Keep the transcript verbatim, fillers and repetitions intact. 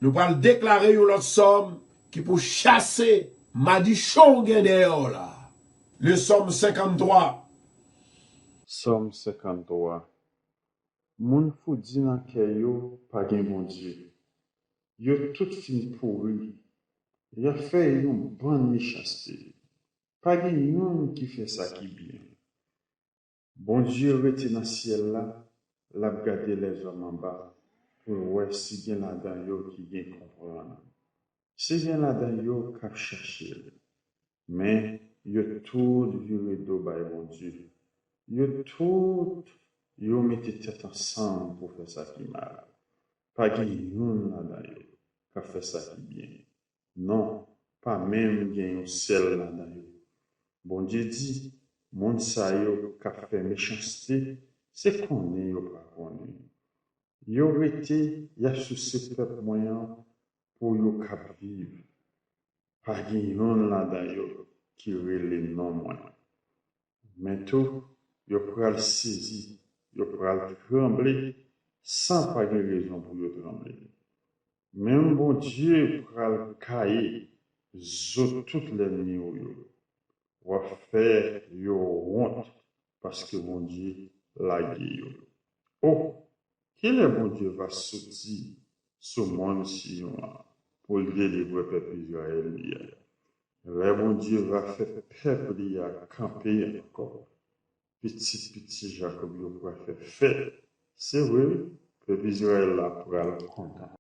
Nou pral deklare yon lòt sòm ki pou chase madichon w gen dèyè w la. Le Sòm senkanntwa. Sòm senkanntwa. Moun fou di nan kè yo pa gen Bondye. Yo tout fin pouri. Y ap fè yon bann mechanste. Pa gen youn ki fè sa ki byen. Bondye rete nan syèl la, l ap gade lèzòm anba pou l wè si gen ladan yo ki gen konprann, si gen ladan yo k ap chache l. Men, yo tout vire do bay Bondye. Yo tout, yo mete tèt ansanm pou fè sa ki mal. Pa gen youn ladan yo k ap fè sa ki byen. Non, pa menm gen yon sèl ladan yo. Bondye di, moun sa yo k ap fè mechanste, se konnen yo pa konnen. Yo rete, y ap souse pèp mwen an pou yo kab viv. Pa gen youn ladan yo ki rele non mwen. Men tou, yo pral sezi, yo pral tranble san pa gen rezon pou yo tranble. Menm Bondye pral kaye zo tout lènmi w yo. W ap fè yo wont paske Bondye lage yo. O, kilè Bondye va soti sou mòn Siyon an pou l delivre pèp Izrayèl li a? Lè Bondye va fè pèp li a kanpe ankò, pitit pitit Jakòb yo pral fè fèt. Se vre, pèp Izrayèl la pral kontan.